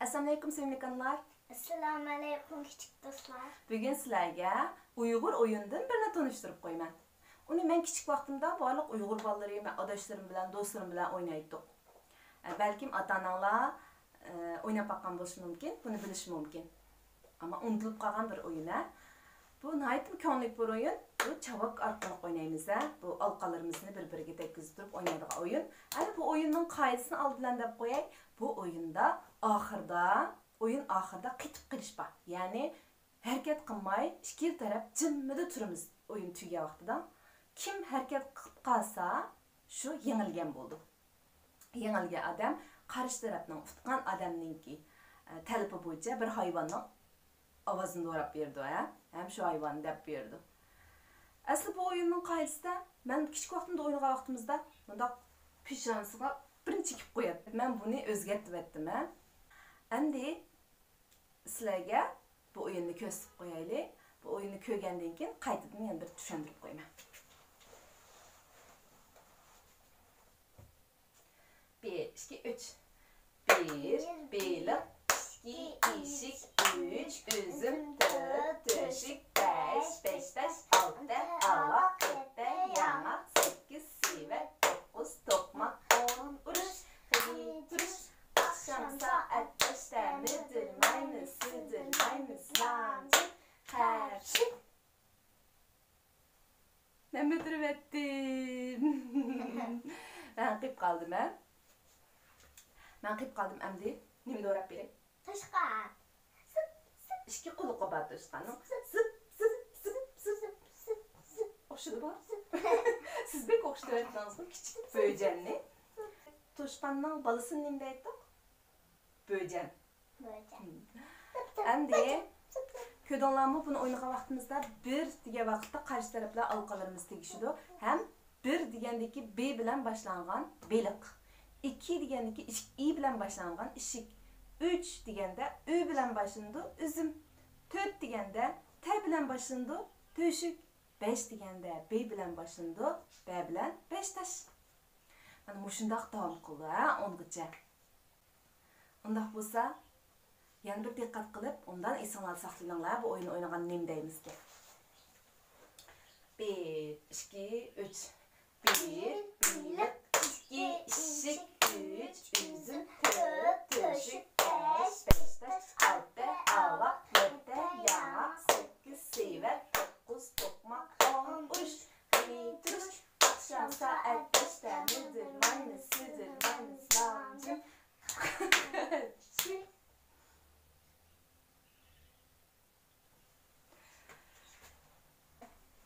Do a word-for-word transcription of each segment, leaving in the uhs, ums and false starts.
ئەسسالامۇئەلەيكۇم، سۆيۈملۈك ئانىلار. ئەسسالامۇئەلەيكۇم، كىچىك دوستلار. بۈگۈن سىلەرگە ئۇيغۇر ئويۇنىدىن بىرنى تونۇشتۇرۇپ قويىمەن. ئۇنى مەن كىچىك ۋاقتىمدا بارلىق ئۇيغۇر بالىلىرى ۋە ئاداشلىرىم بىلەن، دوستلىرىم بىلەن ئوينايتتۇق. ئە، بەلكىم ئاتا-ئاناڭلار، ئە، ئويناپ باققان بولۇشى مۇمكىن، بۇنى بىلىشى مۇمكىن. ئەمما ئۇنتۇلۇپ قالغان بىر ئويۇن، ھە. بۇ ناھايىتىمۇ كۆڭۈللۈك بىر ئويۇن. بۇ چاۋاك ئارقىلىق ئوينايمىز، ھە. بۇ ئالقانلىرىمىزنى بىر-بىرىگە تەگكۈزۈپ تۇرۇپ ئوينايدىغان ئويۇن. ئەنە بۇ ئويۇننىڭ قائىدىسىنى ئالدى بىلەن دەپ قوياي. بۇ ئويۇندا ئاخىردا، ئويۇن ئاخىرىدا قېتىپ قېلىش بار. يەنى ھەرىكەت قىلماي، ئىككىلا تەرەپ جىممىدە تۇرىمىز ئويۇن تۈگىگەن ۋاقتىدا. كىم ھەرىكەت قىلىپ قالسا، شۇ يېڭىلگەن بولىدۇ. يېڭىلگەن ئادەم قارشى تەرەپنىڭ ئۇتقان ئادەمنىڭكى، ئە، تەلىپى بويىچە بىر ھايۋاننىڭ ئاۋازىنى دوراپ بېرىدۇ، ھە؟ ھەم شۇ ھايۋاننى دەپ بېرىدۇ. ئەسلى بۇ ئويۇننىڭ قائىدىسىدە، مەن كىچىك ۋاقتىمدا ئوينىغان ۋاقتىمىزدا مۇنداق پېشانىسىغا بىرنى چېكىپ قوياتتى. مەن بۇنى ئۆزگەرتىۋەتتىم، ھە؟ ئەمدى سىلەرگە بۇ ئويۇننى كۆرسىتىپ قويايلى. بۇ ئويۇننى كۆرگەندىن كېيىن قايتىدىن يەنە بىر چۈشەندۈرۈپ قويىمەن. بىر، ئىككى، ئۈچ. بىر، بېلىق، ئىككى، ئېشەك، ئۈچ، ئۈزۈم، تۆت، تۆشۈك، بەش، بەش تاش، ئالتە، ئاۋاق، يەتتە، ياڭاق، سەككىز، سېۋەت، توققۇز، توقماق، ئون، ئۇرۇش، غېنى تۇرۇش، ئاخشام سائەت بەشتە مىدىرمايمىز، سىدىرمايمىز، نانچە، قەپشىك. مەن مىدىرىۋەتتىم. مەن قېپ قالدىم، ھە؟ مەن قېپ قالدىم، ئەمدى نېمە دوراپ بېرەي؟ توشقان. زىپ، زىپ. ئىككى قۇلىقى بار توشقاننىڭ. زىپ، زىپ، زىپ، زىپ، زىپ، زىپ. ئوخشىدىمۇ؟ سىز بەك ئوخشىتىۋەتتىڭىزغۇ كىچىك بۆجەننى. توشقاننىڭ بالىسىنى نېمە دەيتتۇق؟ بۆجەن. بۆجەن. ئەمدى كۆردۈڭلارمۇ، بۇنى ئوينىغان ۋاقتىمىزدا بىر دېگەن ۋاقىتتا قارشى تەرەپلەر ئالقانلىرىمىز تېگىشىدۇ ھەم بىر دېگەندىكى بې بىلەن باشلانغان بېلىق، ئىككى دېگەندىكى ئىش-، ئى بىلەن باشلانغان ئىشىك، ئۈچ دېگەندە ئۆ بىلەن باشلىنىدۇ ئۈزۈم، تۆت دېگەندە تە بىلەن باشلىنىدۇ تۆشۈك، بەش دېگەندە بې بىلەن باشلىنىدۇ بە بىلەن بەش تاش. مانا مۇشۇنداق داۋام قىلىدۇ، ھە، ئونغىچە. ئۇنداق بولسا، يەنە بىر دىققەت قىلىپ، ئوبدان ئېسىڭلاردا ساقلىۋېلىڭلار، بۇ ئويۇننى ئوينىغاندا نېمە دەيمىزكىن. بىر، ئىككى، ئۈچ. بىر، بېلىق، ئىككى، ئىشىك، ئۈچ، ئۈزۈم، تۆت، تۆشۈك، بەش، بەش تاش، ئالتە، ئاۋاق، يەتتە، ياڭاق، سەككىز، سېۋەت، توققۇز، توقماق، ئون، ئۇرۇش، غېنى تۇرۇش، ئاخشام سائەت بەشتە مىدىرمايمىز، سىدىرمايمىز، نانچە، قەپشىك.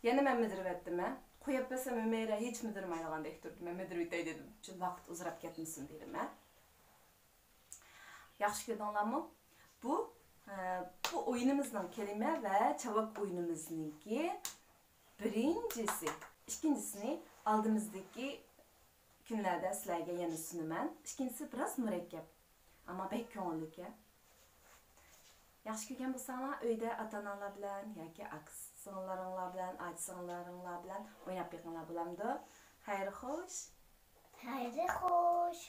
يەنە مەن مىدىرىۋەتتىم، ھە؟ قويۇپ بەرسەم ھۈمەيرە ھېچ مىدىرمايدىغاندەك تۇردى. مەن مىدىرىۋېتەي دېدىم. شۇ ۋاقىت ئۇزىراپ كەتمىسۇن دېدىم، ھە؟ ياخشى كۆردۈڭلارمۇ؟ بۇ، ئە، بۇ ئويۇنىمىزنىڭ كەلىمە ۋە چاۋاك ئويۇنىمىزنىڭكى بىرىنچىسى. ئىككىنچىسىنى ئالدىمىزدىكى كۈنلەردە سىلەرگە يەنە سۇنىمەن. ئىككىنچىسى بىراز مۇرەككەپ، ئەمما بەك كۆڭۈللۈك. ياخشى كۆرگەن بولساڭلار، ئۆيدە ئاتا-ئاناڭلار بىلەن ياكى ئاكا-سىڭىللىرىڭلار بىلەن، ئاچا-سىڭىللىرىڭلار بىلەن ئويناپ بېقىڭلار، بولامدۇ؟ خەير خوش. خەير خوش.